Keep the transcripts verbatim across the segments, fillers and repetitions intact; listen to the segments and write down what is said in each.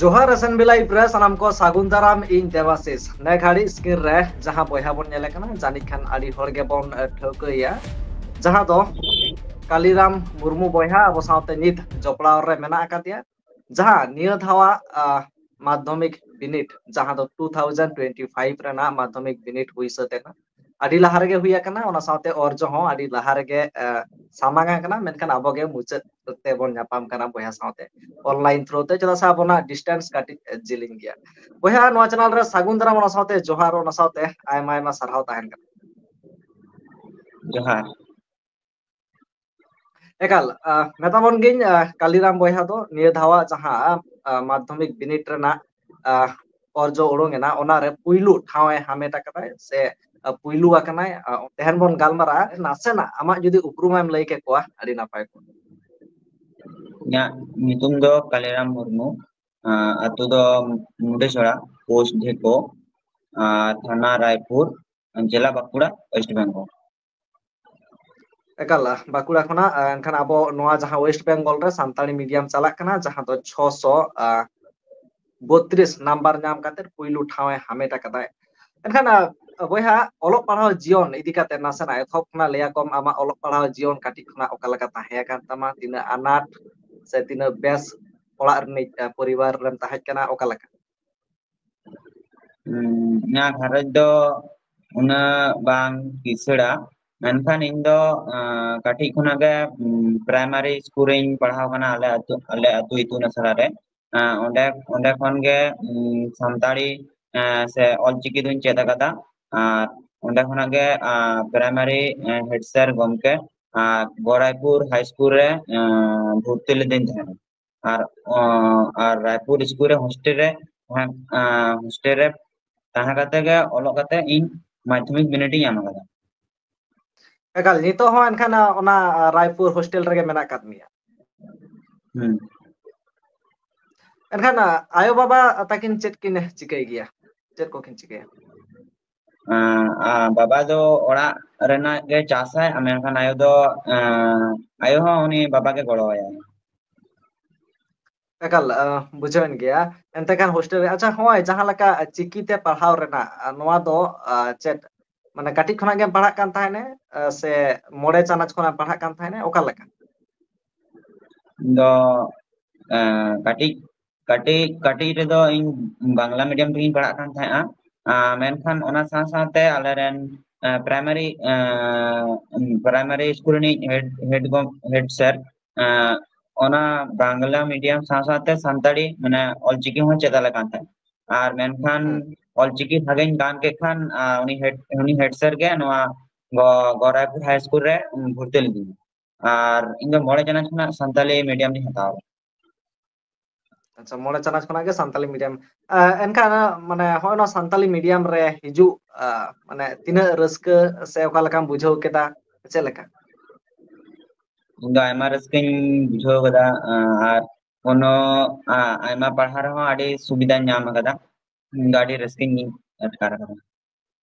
ᱡᱚᱦᱟᱨ ᱮᱥᱮᱱ ᱵᱤᱞᱟᱭ ᱯᱨᱮᱥ ᱥᱟᱱᱟᱢ ᱠᱚ ᱥᱟᱹᱜᱩᱱ ᱫᱟᱨᱟᱢ᱾ ᱤᱧ ᱫᱮᱵᱟᱥᱤᱥ᱾ ᱱᱮ ᱜᱷᱟᱹᱲᱤᱡ ᱥᱠᱨᱤᱱ ᱨᱮ ᱡᱟᱦᱟᱸ ᱵᱚᱭᱦᱟ ᱵᱚᱱ ᱧᱮᱞᱮ ᱠᱟᱱᱟ, ᱡᱟᱹᱱᱤᱡ ᱠᱷᱟᱱ ᱟᱹᱰᱤ ᱦᱚᱲ ᱜᱮᱵᱚᱱ ᱴᱷᱟᱹᱣᱠᱟᱹᱭᱟ, ᱡᱟᱦᱟᱸ ᱫᱚ ᱠᱟᱞᱤᱨᱟᱢ ᱢᱩᱨᱢᱩ ᱵᱚᱭᱦᱟ ᱟᱵᱚ ᱥᱟᱶᱛᱮ ᱱᱤᱛ ᱡᱚᱯᱲᱟᱣ ᱨᱮ ᱢᱮᱱᱟᱜ ᱟᱠᱟᱫᱮᱭᱟ, ᱡᱟᱦᱟᱸ ᱱᱤᱭᱟᱹ ᱫᱷᱟᱣᱟᱜ ᱢᱟᱫᱽᱫᱷᱚᱢᱤᱠ ᱵᱤᱱᱤᱰ, ᱡᱟᱦᱟᱸ ᱫᱚ ᱴᱩ ᱛᱷᱟᱣᱡᱮᱱᱰ ᱴᱩᱭᱮᱱᱴᱤ ᱯᱷᱟᱭᱤᱵᱷ ᱨᱮᱱᱟᱜ ᱢᱟᱫᱽᱫᱷᱚᱢᱤᱠ ᱵᱤᱱᱤᱰ ᱦᱩᱭ ᱥᱟᱹᱛ ᱮᱱᱟ᱾ ᱟᱹᱰᱤ ᱞᱟᱦᱟ ᱨᱮᱜᱮ ᱦᱩᱭ ᱟᱠᱟᱱᱟ, ᱚᱱᱟ ᱥᱟᱶᱛᱮ ᱚᱨᱡᱚ ᱦᱚᱸ ᱟᱹᱰᱤ ᱞᱟᱦᱟ ᱨᱮᱜᱮ ᱥᱟᱢᱟᱝ ᱟᱠᱟᱱᱟ, ᱢᱮᱱᱠᱷᱟᱱ ᱟᱵᱚ ᱜᱮ ᱢᱩᱪᱟᱹᱫ ᱛᱮᱵᱚᱱ ᱧᱟᱯᱟᱢ ᱠᱟᱱᱟ ᱵᱚᱭᱦᱟ ᱥᱟᱶᱛᱮ ᱚᱱᱞᱟᱭᱤᱱ ᱛᱷᱨᱩ ᱛᱮ, ᱪᱮᱫᱟᱜ ᱥᱮ ᱟᱵᱚᱱᱟᱜ ᱰᱤᱥᱴᱮᱱᱥ ᱠᱟᱹᱴᱤᱡ ᱡᱤᱞᱤᱧ ᱜᱮᱭᱟ᱾ ᱵᱚᱭᱦᱟ, ᱱᱚᱣᱟ ᱪᱮᱱᱮᱞ ᱨᱮ ᱥᱟᱹᱜᱩᱱ ᱫᱟᱨᱟᱢ, ᱚᱱᱟ ᱥᱟᱶᱛᱮ ᱡᱚᱦᱟᱨ, ᱚᱱᱟ ᱥᱟᱶᱛᱮ ᱟᱭᱢᱟ ᱟᱭᱢᱟ ᱥᱟᱨᱦᱟᱣ ᱛᱟᱦᱮᱱ ᱠᱟᱱᱟ᱾ ᱡᱚᱦᱟᱨ᱾ ᱮᱠᱟᱞ, ᱢᱮᱛᱟᱵᱚᱱ ᱜᱤᱧ, ᱠᱟᱞᱤᱨᱟᱢ ᱵᱚᱭᱦᱟ ᱫᱚ ᱱᱤᱭᱟᱹ ᱫᱷᱟᱣᱟᱜ ᱡᱟᱦᱟᱸ ᱢᱟᱫᱽᱫᱷᱚᱢᱤᱠ ᱵᱤᱱᱤᱰ ᱨᱮᱱᱟᱜ ᱚᱨᱡᱚ ᱩᱰᱩᱝ ᱮᱱᱟ, ᱚᱱᱟᱨᱮ ᱯᱩᱭᱞᱩ ᱴᱷᱟᱶ ᱮ ᱦᱟᱢᱮᱴ ᱟᱠᱟᱫᱟᱭ ᱥᱮ ᱯᱩᱭᱞᱩ ᱟᱠᱟᱱᱟᱭ᱾ ᱛᱮᱦᱮᱧ ᱵᱚᱱ ᱜᱟᱞᱢᱟᱨᱟᱜᱼᱟ, ᱱᱟᱥᱮᱱᱟᱜ ᱟᱢᱟᱜ ᱡᱩᱫᱤ ᱩᱯᱨᱩᱢ ᱮᱢ ᱞᱟᱹᱭ ᱠᱮᱠᱚᱣᱟ, ᱟᱹᱰᱤ ᱱᱟᱯᱟᱭ ᱠᱚᱜᱼᱟ᱾ ᱤᱧᱟᱹᱜ ᱧᱩᱛᱩᱢ ᱫᱚ ᱠᱟᱞᱤᱨᱟᱢ ᱢᱩᱨᱢᱩ᱾ ᱟᱹᱛᱩ ᱫᱚ ᱢᱩᱰᱟᱹᱪᱷᱚᱲᱟ, ᱯᱳᱥᱴ ᱰᱷᱮᱠᱳ, ᱛᱷᱟᱱᱟ ᱨᱟᱭᱯᱩᱨ, ᱡᱮᱞᱟ ᱵᱟᱸᱠᱩᱲᱟ, ᱳᱭᱮᱥᱴ ᱵᱮᱝᱜᱚᱞ᱾ ᱮᱠᱟᱞ, ᱵᱟᱸᱠᱩᱲᱟ ᱠᱷᱚᱱᱟᱜ᱾ ᱮᱱᱠᱷᱟᱱ ᱟᱵᱚ ᱱᱚᱣᱟ ᱡᱟᱦᱟᱸ ᱳᱭᱮᱥᱴ ᱵᱮᱝᱜᱚᱞ ᱨᱮ ᱥᱟᱱᱛᱟᱲᱤ ᱢᱤᱰᱤᱭᱟᱢ ᱪᱟᱞᱟᱜ ᱠᱟᱱᱟ, ᱡᱟᱦᱟᱸ ᱫᱚ ᱪᱷᱚᱥᱚ ᱵᱚᱛᱨᱤᱥ ᱱᱟᱢᱵᱟᱨ ᱧᱟᱢ ᱠᱟᱛᱮ ᱯᱩᱭᱞᱩ ᱴᱷᱟᱶ ᱮ ᱦᱟᱢᱮᱴ ᱟᱠᱟᱫᱟᱭ᱾ ᱮᱱᱠᱷᱟᱱ ᱵᱚᱭᱦᱟ, ᱚᱞᱚᱜ ᱯᱟᱲᱦᱟᱣ ᱡᱤᱭᱚᱱ ᱤᱫᱤ ᱠᱟᱛᱮ ᱱᱟᱥᱮᱱᱟᱜ ᱮᱛᱚᱦᱚᱵ ᱠᱷᱚᱱᱟᱜ ᱞᱟᱹᱭ ᱟᱠᱚᱢ, ᱟᱢᱟᱜ ᱚᱞᱚᱜ ᱯᱟᱲᱦᱟᱣ ᱡᱤᱭᱚᱱ ᱠᱟᱹᱴᱤᱡ ᱠᱷᱚᱱᱟᱜ ᱚᱠᱟ ᱞᱮᱠᱟ ᱛᱟᱦᱮᱸ ᱟᱠᱟᱱ ᱛᱟᱢᱟ, ᱛᱤᱱᱟᱹᱜ ᱟᱱᱟᱴ ᱥᱮ ᱛᱤᱱᱟᱹᱜ ᱵᱮᱥ ᱚᱲᱟᱜ ᱨᱤᱱᱤᱡ ᱯᱚᱨᱤᱵᱟᱨ ᱨᱮᱢ ᱛᱟᱦᱮᱸ ᱠᱟᱱᱟ, ᱚᱠᱟ ᱞᱮᱠᱟ? ᱤᱧᱟᱹᱜ ᱜᱷᱟᱨᱚᱸᱡᱽ ᱫᱚ ᱩᱱᱟᱹᱜ ᱵᱟᱝ ᱠᱤᱥᱟᱹᱲᱟ, ᱢᱮᱱᱠᱷᱟᱱ ᱤᱧ ᱫᱚ ᱠᱟᱹᱴᱤᱡ ᱠᱷᱚᱱᱟᱜ ᱜᱮ ᱯᱨᱟᱭᱢᱟᱨᱤ ᱥᱠᱩᱞ ᱨᱤᱧ ᱯᱟᱲᱦᱟᱣ ᱠᱟᱱᱟ, ᱟᱞᱮ ᱟᱹᱛᱩ, ᱟᱞᱮ ᱟᱹᱛᱩ ᱤᱛᱩᱱ ᱟᱥᱲᱟ ᱨᱮ᱾ ᱚᱸᱰᱮ, ᱚᱸᱰᱮ ᱠᱷᱚᱱ ᱜᱮ ᱥᱟᱱᱛᱟᱲᱤ ᱥᱮ ᱚᱞᱪᱤᱠᱤ ᱫᱚᱧ ᱪᱮᱫ ᱟᱠᱟᱫᱟ᱾ ᱟᱨ ᱚᱸᱰᱮ ᱠᱷᱚᱱᱟᱜ ᱜᱮ ᱯᱨᱟᱭᱢᱟᱨᱤ ᱦᱮᱰ ᱥᱟᱨ ᱜᱚᱢᱠᱮ ᱜᱚᱨᱟᱭᱯᱩᱨ ᱦᱟᱭ ᱥᱠᱩᱞ ᱨᱮ ᱵᱷᱚᱨᱛᱤ ᱞᱤᱫᱤᱧ ᱛᱟᱦᱮᱸᱱᱟ᱾ ᱟᱨ, ᱟᱨ ᱨᱟᱭᱯᱩᱨ ᱥᱠᱩᱞ ᱨᱮ ᱦᱳᱥᱴᱮᱞ ᱨᱮ, ᱦᱳᱥᱴᱮᱞ ᱨᱮ ᱛᱟᱦᱮᱸ ᱠᱟᱛᱮ ᱜᱮ, ᱚᱞᱚᱜ ᱠᱟᱛᱮ ᱤᱧ ᱢᱟᱫᱽᱫᱷᱚᱢᱤᱠ ᱵᱤᱱᱤᱰ ᱤᱧ ᱮᱢ ᱟᱠᱟᱫᱟ᱾ ᱮᱠᱟᱞ, ᱱᱤᱛᱚᱜ ᱦᱚᱸ ᱮᱱᱠᱷᱟᱱ ᱚᱱᱟ ᱨᱟᱭᱯᱩᱨ ᱦᱳᱥᱴᱮᱞ ᱨᱮᱜᱮ ᱢᱮᱱᱟᱜ ᱟᱠᱟᱫ ᱢᱮᱭᱟ? ᱦᱩᱸ᱾ ᱮᱱᱠᱷᱟᱱ ᱟᱭᱳ ᱵᱟᱵᱟ ᱛᱟᱹᱠᱤᱱ ᱪᱮᱫ ᱠᱤᱱ ᱪᱤᱠᱟᱹᱭ ᱜᱮᱭᱟ? ᱪᱮᱫ ᱠᱚᱠᱤᱱ ᱪᱤᱠᱟᱹᱭᱟ? ᱵᱟᱵᱟ ᱫᱚ ᱚᱲᱟᱜ ᱨᱮᱱᱟᱜ ᱜᱮ ᱪᱟᱥᱟᱭ, ᱢᱮᱱᱠᱷᱟᱱ ᱟᱭᱳ ᱫᱚ, ᱟᱭᱳ ᱦᱚᱸ ᱩᱱᱤ ᱵᱟᱵᱟ ᱜᱮ ᱜᱚᱲᱚ ᱟᱭᱟᱭ᱾ ᱮᱠᱟᱞ, ᱟᱸ, ᱵᱩᱡᱷᱟᱹᱣᱮᱱ ᱜᱮᱭᱟ᱾ ᱮᱱᱛᱮ ᱠᱷᱟᱱ ᱦᱳᱥᱴᱮᱞ ᱨᱮ, ᱟᱪᱪᱷᱟ, ᱦᱚᱸᱜᱼᱚᱭ ᱡᱟᱦᱟᱸ ᱞᱮᱠᱟ ᱪᱤᱠᱤ ᱛᱮ ᱯᱟᱲᱦᱟᱣ ᱨᱮᱱᱟᱜ, ᱟᱸ, ᱱᱚᱣᱟ ᱫᱚ, ᱟᱸ, ᱪᱮᱫ, ᱢᱟᱱᱮ, ᱠᱟᱹᱴᱤᱡ ᱠᱷᱚᱱᱟᱜ ᱜᱮᱢ ᱯᱟᱲᱦᱟᱜ ᱠᱟᱱ ᱛᱟᱦᱮᱱᱟ, ᱟᱸ, ᱥᱮ ᱢᱚᱬᱮ ᱪᱟᱱᱟᱪ ᱠᱷᱚᱱᱟᱜ ᱯᱟᱲᱦᱟᱜ ᱠᱟᱱ ᱛᱟᱦᱮᱱᱟ? ᱚᱠᱟ ᱞᱮᱠᱟ? ᱤᱧ ᱫᱚ, ᱮᱸ, ᱠᱟᱹᱴᱤᱡ ᱠᱟᱹᱴᱤᱡ ᱠᱟᱹᱴᱤᱡ ᱨᱮᱫᱚ ᱤᱧ ᱵᱟᱝᱞᱟ ᱢᱤᱰᱤᱭᱟᱢ ᱛᱮᱜᱤᱧ ᱯᱟᱲᱦᱟᱜ ᱠᱟᱱ ᱛᱟᱦᱮᱸᱜᱼᱟ᱾ ᱟᱸ, ᱢᱮᱱᱠᱷᱟᱱ ᱚᱱᱟ ᱥᱟᱶ ᱥᱟᱶᱛᱮ ᱟᱞᱮᱨᱮᱱ, ᱟᱸ, ᱯᱨᱟᱭᱢᱟᱨᱤ, ᱟᱸ, ᱯᱨᱟᱭᱢᱟᱨᱤ ᱥᱠᱩᱞ ᱨᱤᱱᱤᱡ ᱦᱮᱰ, ᱦᱮᱰ ᱜᱚᱢ-, ᱦᱮᱰ ᱥᱟᱨ, ᱟᱸ, ᱚᱱᱟ ᱵᱟᱝᱞᱟ ᱢᱤᱰᱤᱭᱟᱢ ᱥᱟᱶ ᱥᱟᱶᱛᱮ ᱥᱟᱱᱛᱟᱲᱤ, ᱢᱟᱱᱮ, ᱚᱞᱪᱤᱠᱤ ᱦᱚᱸ ᱪᱮᱫ ᱟᱞᱮ ᱠᱟᱱ ᱛᱟᱦᱮᱸᱫ᱾ ᱟᱨ ᱢᱮᱱᱠᱷᱟᱱ ᱦᱩᱸ᱾ ᱚᱞᱪᱤᱠᱤ ᱵᱷᱟᱜᱮᱧ ᱜᱟᱱ ᱠᱮᱫ ᱠᱷᱟᱱ, ᱟᱸ, ᱩᱱᱤ ᱦᱮᱰ, ᱩᱱᱤ ᱦᱮᱰ ᱥᱟᱨ ᱜᱮ ᱱᱚᱣᱟ ᱜᱚ-, ᱜᱚ ᱨᱟᱭᱯᱩᱨ ᱦᱟᱭ ᱥᱠᱩᱞ ᱨᱮ, ᱩᱸ, ᱵᱷᱚᱨᱛᱤ ᱞᱤᱫᱤᱧᱟ᱾ ᱟᱨ ᱤᱧ ᱫᱚ ᱢᱚᱬᱮ ᱪᱟᱱᱟᱪ ᱠᱷᱚᱱᱟᱜ ᱥᱟᱱᱛᱟᱞᱤ ᱢᱤᱰᱤᱭᱟᱢ ᱨᱤᱧ ᱦᱟᱛᱟᱣ ᱞᱮᱫᱟ᱾ ᱟᱪᱪᱷᱟ, ᱢᱚᱬᱮ ᱪᱟᱱᱟᱪ ᱠᱷᱚᱱᱟᱜ ᱜᱮ ᱥᱟᱱᱛᱟᱞᱤ ᱢᱤᱰᱤᱭᱟᱢ᱾ ᱟᱸ, ᱮᱱᱠᱷᱟᱱ, ᱟᱸ, ᱢᱟᱱᱮ, ᱦᱚᱸᱜᱼᱚᱭ ᱱᱚᱣᱟ ᱥᱟᱱᱛᱟᱞᱤ ᱢᱤᱰᱤᱭᱟᱢ ᱨᱮ ᱦᱤᱡᱩᱜ, ᱟᱸ, ᱢᱟᱱᱮ, ᱛᱤᱱᱟᱹᱜ ᱨᱟᱹᱥᱠᱟᱹ ᱥᱮ ᱚᱠᱟ ᱞᱮᱠᱟᱢ ᱵᱩᱡᱷᱟᱹᱣ ᱠᱮᱫᱟ? ᱪᱮᱫ ᱞᱮᱠᱟ? ᱤᱧ ᱫᱚ ᱟᱭᱢᱟ ᱨᱟᱹᱥᱠᱟᱹᱧ ᱵᱩᱡᱷᱟᱹᱣ ᱠᱟᱫᱟ, ᱟᱸ, ᱟᱨ ᱠᱳᱱᱳ, ᱟᱸ, ᱟᱭᱢᱟ ᱯᱟᱲᱦᱟᱣ ᱨᱮᱦᱚᱸ ᱟᱹᱰᱤ ᱥᱩᱵᱤᱫᱷᱟᱧ ᱧᱟᱢ ᱟᱠᱟᱫᱟ᱾ ᱤᱧ ᱫᱚ ᱟᱹᱰᱤ ᱨᱟᱹᱥᱠᱟᱹᱧ ᱟᱴᱠᱟᱨ ᱟᱠᱟᱫᱟ᱾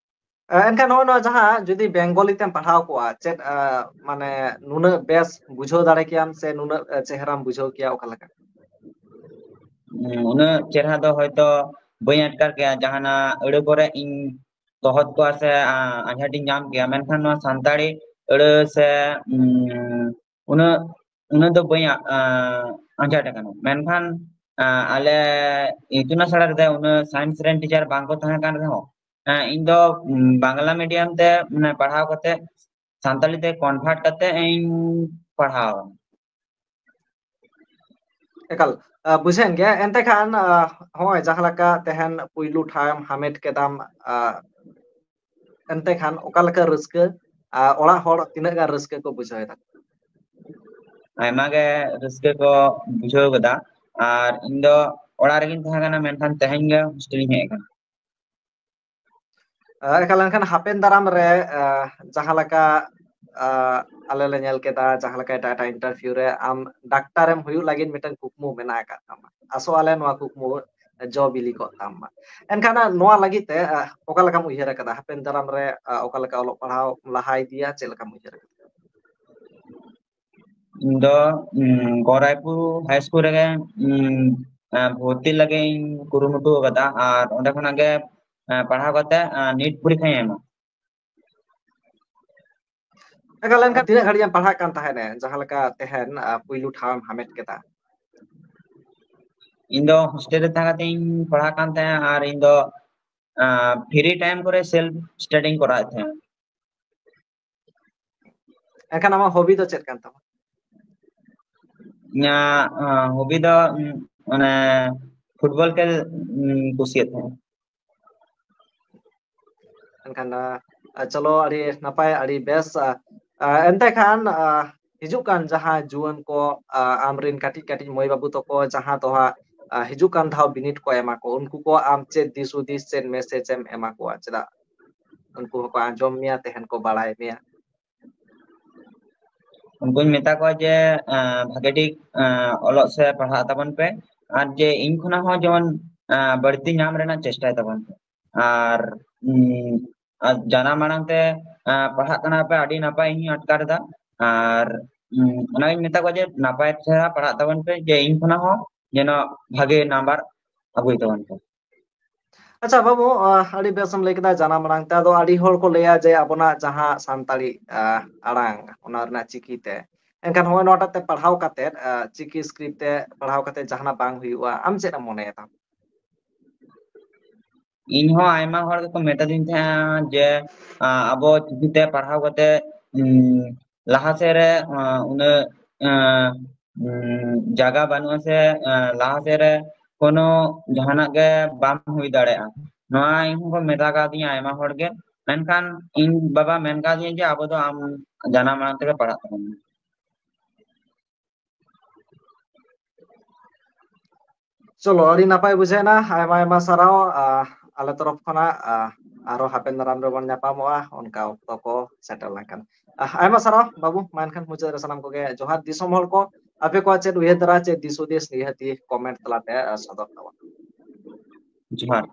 ᱮᱱᱠᱷᱟᱱ ᱱᱚᱜᱼᱚᱭ ᱱᱚᱣᱟ ᱡᱟᱦᱟᱸ ᱡᱩᱫᱤ ᱵᱮᱝᱜᱚᱞᱤ ᱛᱮᱢ ᱯᱟᱲᱦᱟᱣ ᱠᱚᱜᱼᱟ, ᱪᱮᱫ, ᱟᱸ, ᱢᱟᱱᱮ, ᱱᱩᱱᱟᱹᱜ ᱵᱮᱥ ᱵᱩᱡᱷᱟᱹᱣ ᱫᱟᱲᱮ ᱠᱮᱭᱟᱢ ᱥᱮ ᱱᱩᱱᱟᱹᱜ, ᱟᱸ, ᱪᱮᱦᱨᱟᱢ ᱵᱩᱡᱷᱟᱹᱣ ᱠᱮᱭᱟ? ᱚᱠᱟ ᱞᱮᱠᱟ? ᱩᱸ, ᱩᱱᱟᱹᱜ ᱪᱮᱦᱨᱟ ᱫᱚ ᱦᱚᱭᱛᱚ ᱵᱟᱹᱧ ᱟᱴᱠᱟᱨ ᱠᱮᱭᱟ᱾ ᱡᱟᱦᱟᱱᱟᱜ ᱟᱹᱲᱟᱹ ᱠᱚᱨᱮ ᱤᱧ ᱛᱚᱦᱚᱫ ᱠᱚᱣᱟ ᱥᱮ, ᱟᱸ, ᱟᱸᱡᱷᱟᱴ ᱤᱧ ᱧᱟᱢ ᱠᱮᱭᱟ, ᱢᱮᱱᱠᱷᱟᱱ ᱱᱚᱣᱟ ᱥᱟᱱᱛᱟᱲᱤ ᱟᱹᱲᱟᱹ ᱥᱮ, ᱩᱸ, ᱩᱱᱟᱹᱜ, ᱩᱱᱟᱹᱜ ᱫᱚ ᱵᱟᱹᱧ, ᱟᱸ, ᱟᱸᱡᱷᱟᱴ ᱟᱠᱟᱱᱟ᱾ ᱢᱮᱱᱠᱷᱟᱱ, ᱟᱸ, ᱟᱞᱮ ᱤᱛᱩᱱ ᱟᱥᱲᱟ ᱨᱮᱫᱚ ᱩᱱᱟᱹᱜ ᱥᱟᱭᱮᱱᱥ ᱨᱮᱱ ᱴᱤᱪᱟᱨ ᱵᱟᱝ ᱠᱚ ᱛᱟᱦᱮᱸ ᱠᱟᱱ ᱨᱮᱦᱚᱸ, ᱟᱸ, ᱤᱧ ᱫᱚ, ᱩᱸ, ᱵᱟᱝᱞᱟ ᱢᱤᱰᱤᱭᱟᱢ ᱛᱮ, ᱢᱟᱱᱮ, ᱯᱟᱲᱦᱟᱣ ᱠᱟᱛᱮ ᱥᱟᱱᱛᱟᱲᱤ ᱛᱮ ᱠᱚᱱᱵᱷᱟᱨᱴ ᱠᱟᱛᱮ ᱤᱧ ᱯᱟᱲᱦᱟᱣ ᱟᱠᱟᱱᱟ᱾ ᱮᱠᱟᱞ, ᱟᱸ, ᱵᱩᱡᱷᱟᱹᱣᱮᱱ ᱜᱮᱭᱟ᱾ ᱮᱱᱛᱮ ᱠᱷᱟᱱ, ᱟᱸ, ᱦᱚᱸᱜᱼᱚᱭ ᱡᱟᱦᱟᱸ ᱞᱮᱠᱟ ᱛᱮᱦᱮᱧ ᱯᱩᱭᱞᱩ ᱴᱷᱟᱶᱮᱢ ᱦᱟᱢᱮᱴ ᱠᱮᱫᱟᱢ, ᱟᱸ, ᱮᱱᱛᱮ ᱠᱷᱟᱱ ᱚᱠᱟ ᱞᱮᱠᱟ ᱨᱟᱹᱥᱠᱟᱹ, ᱟᱸ, ᱚᱲᱟᱜ ᱦᱚᱲ ᱛᱤᱱᱟᱹᱜ ᱜᱟᱱ ᱨᱟᱹᱥᱠᱟᱹ ᱠᱚ ᱵᱩᱡᱷᱟᱹᱣ ᱮᱫᱟ? ᱟᱭᱢᱟ ᱜᱮ ᱨᱟᱹᱥᱠᱟᱹ ᱠᱚ ᱵᱩᱡᱷᱟᱹᱣ ᱠᱟᱫᱟ᱾ ᱟᱨ ᱤᱧ ᱫᱚ ᱚᱲᱟᱜ ᱨᱮᱜᱤᱧ ᱛᱟᱦᱮᱸ ᱠᱟᱱᱟ, ᱢᱮᱱᱠᱷᱟᱱ ᱛᱮᱦᱮᱧ ᱜᱮ ᱦᱳᱥᱴᱮᱞ ᱤᱧ ᱦᱮᱡ ᱟᱠᱟᱱᱟ᱾ ᱟᱸ, ᱮᱠᱟᱞ, ᱮᱱᱠᱷᱟᱱ ᱦᱟᱯᱮᱱ ᱫᱟᱨᱟᱢ ᱨᱮ, ᱟᱸ, ᱡᱟᱦᱟᱸ ᱞᱮᱠᱟ, ᱟᱸ, ᱟᱞᱮ ᱞᱮ ᱧᱮᱞ ᱠᱮᱫᱟ, ᱡᱟᱦᱟᱸ ᱞᱮᱠᱟ ᱮᱴᱟᱜ ᱮᱴᱟᱜ ᱤᱱᱴᱟᱨᱵᱷᱤᱭᱩ ᱨᱮ ᱟᱢ ᱰᱟᱠᱛᱟᱨᱮᱢ ᱦᱩᱭᱩᱜ ᱞᱟᱹᱜᱤᱫ ᱢᱤᱫᱴᱟᱝ ᱠᱩᱠᱢᱩ ᱢᱮᱱᱟᱜ ᱟᱠᱟᱫ ᱛᱟᱢᱟ, ᱟᱥᱚᱜ ᱟᱞᱮ ᱱᱚᱣᱟ ᱠᱩᱠᱢᱩ ᱡᱚ ᱵᱤᱞᱤ ᱠᱚᱜ ᱛᱟᱢ ᱢᱟ᱾ ᱮᱱᱠᱷᱟᱱ ᱱᱚᱣᱟ ᱞᱟᱹᱜᱤᱫ ᱛᱮ, ᱟᱸ, ᱚᱠᱟ ᱞᱮᱠᱟᱢ ᱩᱭᱦᱟᱹᱨ ᱟᱠᱟᱫᱟ? ᱦᱟᱯᱮᱱ ᱫᱟᱨᱟᱢ ᱨᱮ, ᱟᱸ, ᱚᱠᱟ ᱞᱮᱠᱟ ᱚᱞᱚᱜ ᱯᱟᱲᱦᱟᱣ ᱞᱟᱦᱟ ᱤᱫᱤᱭᱟ, ᱪᱮᱫ ᱞᱮᱠᱟᱢ ᱩᱭᱦᱟᱹᱨ ᱟᱠᱟᱫᱟ? ᱤᱧ ᱫᱚ ᱜᱚ ᱨᱟᱭᱯᱩᱨ ᱦᱟᱭ ᱥᱠᱩᱞ ᱨᱮᱜᱮ ᱵᱷᱚᱨᱛᱤ ᱞᱟᱹᱜᱤᱫ ᱤᱧ ᱠᱩᱨᱩᱢᱩᱴᱩ ᱟᱠᱟᱫᱟ ᱟᱨ ᱚᱸᱰᱮ ᱠᱷᱚᱱᱟᱜ ᱜᱮ ᱯᱟᱲᱦᱟᱣ ᱠᱟᱛᱮ ᱱᱤᱴ ᱯᱚᱨᱤᱠᱠᱷᱟᱧ ᱮᱢᱟ᱾ ᱮᱱᱠᱷᱟᱱ ᱛᱤᱱᱟᱹᱜ ᱜᱷᱟᱹᱲᱤᱡ ᱮᱢ ᱯᱟᱲᱦᱟᱜ ᱠᱟᱱ ᱛᱟᱦᱮᱸᱱ ᱡᱟᱦᱟᱸ ᱞᱮᱠᱟ ᱛᱮᱦᱮᱧ ᱯᱩᱭᱞᱩ ᱴᱷᱟᱶ ᱮᱢ ᱦᱟᱢᱮᱴ ᱠᱮᱫᱟ? ᱤᱧ ᱫᱚ ᱦᱳᱥᱴᱮᱞ ᱨᱮ ᱛᱟᱦᱮᱸ ᱠᱟᱛᱮ ᱤᱧ ᱯᱟᱲᱦᱟᱜ ᱠᱟᱱ ᱛᱟᱦᱮᱸᱱᱟ ᱟᱨ ᱤᱧ ᱫᱚ ᱯᱷᱨᱤ ᱴᱟᱭᱤᱢ ᱠᱚᱨᱮ ᱥᱮᱞᱯ ᱥᱴᱟᱰᱤᱧ ᱠᱚᱨᱟᱣᱮᱫ ᱛᱟᱦᱮᱸᱱᱟ᱾ ᱮᱱᱠᱷᱟᱱ ᱟᱢᱟᱜ ᱦᱚᱵᱤ ᱫᱚ ᱪᱮᱫ ᱠᱟᱱ ᱛᱟᱢᱟ? ᱤᱧᱟᱹᱜ ᱦᱚᱵᱤ ᱫᱚ ᱢᱟᱱᱮ ᱯᱷᱩᱴᱵᱚᱞ ᱠᱷᱮᱞ ᱠᱩᱥᱤᱭᱟᱜ ᱛᱟᱦᱮᱸᱱᱟ᱾ ᱮᱱᱠᱷᱟᱱ ᱪᱚᱞᱚ, ᱟᱹᱰᱤ ᱱᱟᱯᱟᱭ, ᱟᱹᱰᱤ ᱵᱮᱥ᱾ ᱮᱱᱛᱮ ᱠᱷᱟᱱ ᱦᱤᱡᱩᱜ ᱠᱟᱱ ᱡᱟᱦᱟᱸ ᱡᱩᱣᱟᱹᱱ ᱠᱚ, ᱟᱢᱨᱮᱱ ᱠᱟᱹᱴᱤᱡ ᱠᱟᱹᱴᱤᱡ ᱢᱟᱹᱭ ᱵᱟᱹᱵᱩ ᱛᱟᱠᱚ ᱡᱟᱦᱟᱸ ᱫᱚ ᱦᱟᱸᱜ ᱦᱤᱡᱩᱜ ᱠᱟᱱ ᱫᱷᱟᱣ ᱵᱤᱱᱤᱰ ᱠᱚ ᱮᱢᱟ ᱠᱚ, ᱩᱱᱠᱩ ᱠᱚ ᱟᱢ ᱪᱮᱫ ᱫᱤᱥ ᱦᱩᱫᱤᱥ, ᱪᱮᱫ ᱢᱮᱥᱮᱡᱽ ᱮᱢ ᱮᱢᱟ ᱠᱚᱣᱟ? ᱪᱮᱫᱟᱜ ᱩᱱᱠᱩ ᱦᱚᱸᱠᱚ ᱟᱸᱡᱚᱢ ᱢᱮᱭᱟ, ᱛᱟᱦᱮᱱ ᱠᱚ ᱵᱟᱲᱟᱭ ᱢᱮᱭᱟ᱾ ᱩᱱᱠᱩᱧ ᱢᱮᱛᱟ ᱠᱚᱣᱟ ᱡᱮ ᱵᱷᱟᱜᱮ ᱴᱷᱤᱠ ᱚᱞᱚᱜ ᱥᱮ ᱯᱟᱲᱦᱟᱜ ᱛᱟᱵᱚᱱ ᱯᱮ, ᱟᱨ ᱡᱮ ᱤᱧ ᱠᱷᱚᱱᱟᱜ ᱦᱚᱸ ᱡᱮᱢᱚᱱ ᱵᱟᱹᱲᱛᱤ ᱧᱟᱢ ᱨᱮᱱᱟᱜ ᱪᱮᱥᱴᱟᱭ ᱛᱟᱵᱚᱱ ᱯᱮ᱾ ᱟᱨ ᱟᱨ ᱡᱟᱱᱟᱢ ᱟᱲᱟᱝ ᱛᱮ ᱯᱟᱲᱦᱟᱜ ᱠᱟᱱᱟ ᱯᱮ, ᱟᱹᱰᱤ ᱱᱟᱯᱟᱭ ᱤᱧ ᱟᱴᱠᱟᱨ ᱮᱫᱟ᱾ ᱟᱨ ᱚᱱᱟᱜᱤᱧ ᱢᱮᱛᱟ ᱠᱚᱣᱟ ᱡᱮ ᱱᱟᱯᱟᱭ ᱪᱮᱦᱨᱟ ᱯᱟᱲᱦᱟᱜ ᱛᱟᱵᱚᱱ ᱯᱮ, ᱡᱮ ᱤᱧ ᱠᱷᱚᱱᱟᱜ ᱦᱚᱸ ᱡᱮᱱᱚ ᱵᱷᱟᱜᱮ ᱱᱟᱢᱵᱟᱨ ᱟᱹᱜᱩᱭ ᱛᱟᱵᱚᱱ ᱯᱮ᱾ ᱟᱪᱪᱷᱟ ᱵᱟᱹᱵᱩ, ᱟᱹᱰᱤ ᱵᱮᱥ ᱮᱢ ᱞᱟᱹᱭ ᱠᱮᱫᱟ ᱡᱟᱱᱟᱢ ᱟᱲᱟᱝ ᱛᱮ᱾ ᱟᱫᱚ ᱟᱹᱰᱤ ᱦᱚᱲ ᱠᱚ ᱞᱟᱹᱭᱟ ᱡᱮ ᱟᱵᱚᱱᱟᱜ ᱡᱟᱦᱟᱸ ᱥᱟᱱᱛᱟᱲᱤ ᱟᱲᱟᱝ, ᱚᱱᱟ ᱨᱮᱱᱟᱜ ᱪᱤᱠᱤ ᱛᱮ, ᱮᱱᱠᱷᱟᱱ ᱱᱚᱜᱼᱚᱭ ᱱᱚᱣᱟᱴᱟᱜ ᱛᱮ ᱯᱟᱲᱦᱟᱣ ᱠᱟᱛᱮ, ᱪᱤᱠᱤ ᱥᱠᱨᱤᱯᱴ ᱛᱮ ᱯᱟᱲᱦᱟᱣ ᱠᱟᱛᱮ ᱡᱟᱦᱟᱱᱟᱜ ᱵᱟᱝ ᱦᱩᱭᱩᱜᱼᱟ, ᱟᱢ ᱪᱮᱫ ᱮᱢ ᱢᱚᱱᱮᱭᱟ ᱛᱟᱢ? ᱤᱧ ᱦᱚᱸ ᱟᱭᱢᱟ ᱦᱚᱲ ᱜᱮᱠᱚ ᱢᱮᱛᱟᱫᱤᱧ ᱛᱟᱦᱮᱸᱱᱟ ᱡᱮ ᱟᱵᱚ ᱪᱤᱠᱤᱛᱮ ᱯᱟᱲᱦᱟᱣ ᱠᱟᱛᱮ ᱞᱟᱦᱟ ᱥᱮᱫ ᱨᱮ ᱩᱱᱟᱹᱜ ᱡᱟᱭᱜᱟ ᱵᱟᱹᱱᱩᱜᱼᱟ ᱥᱮ ᱞᱟᱦᱟ ᱥᱮᱫ ᱨᱮ ᱠᱳᱱᱳ ᱡᱟᱦᱟᱱᱟᱜ ᱜᱮ ᱵᱟᱝ ᱦᱩᱭ ᱫᱟᱲᱮᱭᱟᱜᱼᱟ᱾ ᱱᱚᱣᱟ ᱤᱧ ᱦᱚᱸᱠᱚ ᱢᱮᱛᱟ ᱠᱟᱣᱫᱤᱧᱟ ᱟᱭᱢᱟ ᱦᱚᱲ ᱜᱮ, ᱢᱮᱱᱠᱷᱟᱱ ᱤᱧ ᱵᱟᱵᱟ ᱢᱮᱱ ᱠᱟᱣᱫᱤᱧᱟ ᱡᱮ ᱟᱵᱚ ᱫᱚ ᱟᱢ ᱡᱟᱱᱟᱢ ᱟᱲᱟᱝ ᱛᱮᱜᱮ ᱯᱟᱲᱦᱟᱜ ᱛᱟᱵᱚᱱ ᱢᱮ᱾ ᱪᱚᱞᱚ, ᱟᱹᱰᱤ ᱱᱟᱯᱟᱭ ᱵᱩᱡᱷᱟᱹᱣ ᱮᱱᱟ᱾ ᱟᱭᱢᱟ ᱟᱭᱢᱟ ᱥᱟᱨᱦᱟᱣ᱾ ᱟᱞᱮ ᱛᱚᱨᱚᱯ ᱠᱷᱚᱱᱟᱜ ᱟᱨᱦᱚᱸ ᱦᱟᱯᱮᱱ ᱫᱟᱨᱟᱢ ᱨᱮᱵᱚᱱ ᱧᱟᱯᱟᱢᱚᱜᱼᱟ ᱚᱱᱠᱟ ᱚᱠᱛᱚ ᱠᱚ ᱥᱮᱴᱮᱨ ᱞᱮᱱᱠᱷᱟᱱ᱾ ᱟᱭᱢᱟ ᱥᱟᱨᱦᱟᱣ ᱵᱟᱹᱵᱩ᱾ ᱢᱟ ᱮᱱᱠᱷᱟᱱ ᱢᱩᱪᱟᱹᱫ ᱨᱮ ᱥᱟᱱᱟᱢ ᱠᱚᱜᱮ ᱡᱚᱦᱟᱨ᱾ ᱫᱤᱥᱚᱢ ᱦᱚᱲ ᱠᱚ, ᱟᱯᱮ ᱠᱚᱣᱟᱜ ᱪᱮᱫ ᱩᱭᱦᱟᱹᱨ ᱫᱷᱟᱨᱟ, ᱪᱮᱫ ᱫᱤᱥ ᱦᱩᱫᱤᱥ, ᱱᱤᱦᱟᱹᱛᱤ ᱠᱚᱢᱮᱱᱴ ᱛᱟᱞᱟᱛᱮ ᱥᱚᱫᱚᱨ ᱛᱟᱵᱚᱱ᱾ ᱡᱚᱦᱟᱨ᱾